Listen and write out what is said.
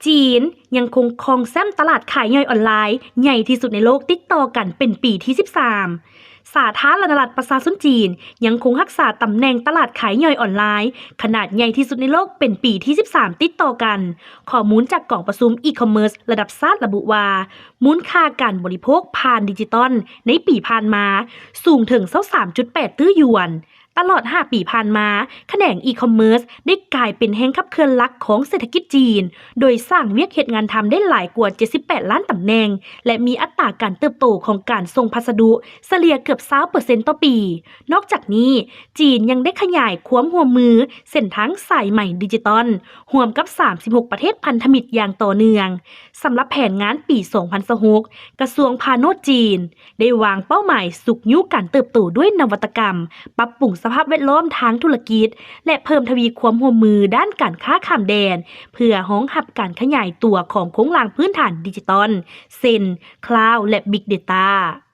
ຈີນຍັງຄົງຄອງແຊ້ມຕະຫຼາດຂາຍຍ່ອຍອອນລາຍໃຫຍ່ທີ່ສຸດໃນໂລກຕິດຕໍ່ກັນເປັນປີທີສິບສາມ. ສາທາລະນະລັດປະຊາຊົນຈີນຍັງຄົງຮັກສາຕຳແໜ່ງຕະຫຼາດຂາຍຍ່ອຍອອນລາຍຂະໜາດໃຫຍ່ທີ່ສຸດໃນໂລກເປັນປີທີສິບສາມຕິດຕໍ່ກັນ. ຂໍ້ມູນຈາກກອງປະຊຸມອີຄອມເມີສລະດັບຊາດລະບຸວ່າ ມູນຄ່າການບໍລິໂພກຜ່ານດິຈິຕອນໃນປີຜ່ານມາສູງເຖິງຊາວສາມຈຸດແປດຕື້ຢວນ. ຕະຫຼອດຫ້າປີຜ່ານມາ, ຂະແໜງອີຄອມເມີສໄດ້ກາຍເປັນແຮງຂັບເຄື່ອນຫຼັກຂອງເສດຖະກິດຈີນ, ໂດຍສ້າງວຽກເຮັດງານທຳໄດ້ຫຼາຍກວ່າເຈັດສິບແປດລ້ານຕຳແໜ່ງ ແລະ ມີອັດຕາການເຕີບໂຕຂອງການສົ່ງພັດສະດຸສະເລ່ຍເກືອບຊາວເປີເຊັນຕໍ່ປີ. ນອກຈາກນີ້, ຈີນຍັງໄດ້ຂະຫຍາຍຄວາມຮ່ວມມືເສັ້ນທາງສາຍໄໝດິຈິຕອນ ຮ່ວມກັບສາມສິບຫົກປະເທດພັນທະມິດຢ່າງຕໍ່ເນື່ອງ. ສຳລັບແຜນງານປີສອງພັນຊາວຫົກ, ກະຊວງພາໂນດຈີນ ໄດ້ວາງເປົ້າໝາຍຊຸກຍູ້ການເຕີບໂຕດ້ວຍນະວັດຕະກຳ, ປັບປຸງສະພາບແວດລ້ອມທາງທຸລະກິດ ແລະ ເພີ່ມທະວີຄວາມຮ່ວມມືດ້ານການຄ້າຂ້າມແດນ ເພື່ອຮອງຮັບການຂະຫຍາຍຕົວຂອງໂຄງລ່າງພື້ນຖານດິຈິຕອນ ເຊັ່ນ ຄລາວ ແລະ ບິກເດຕ້າ.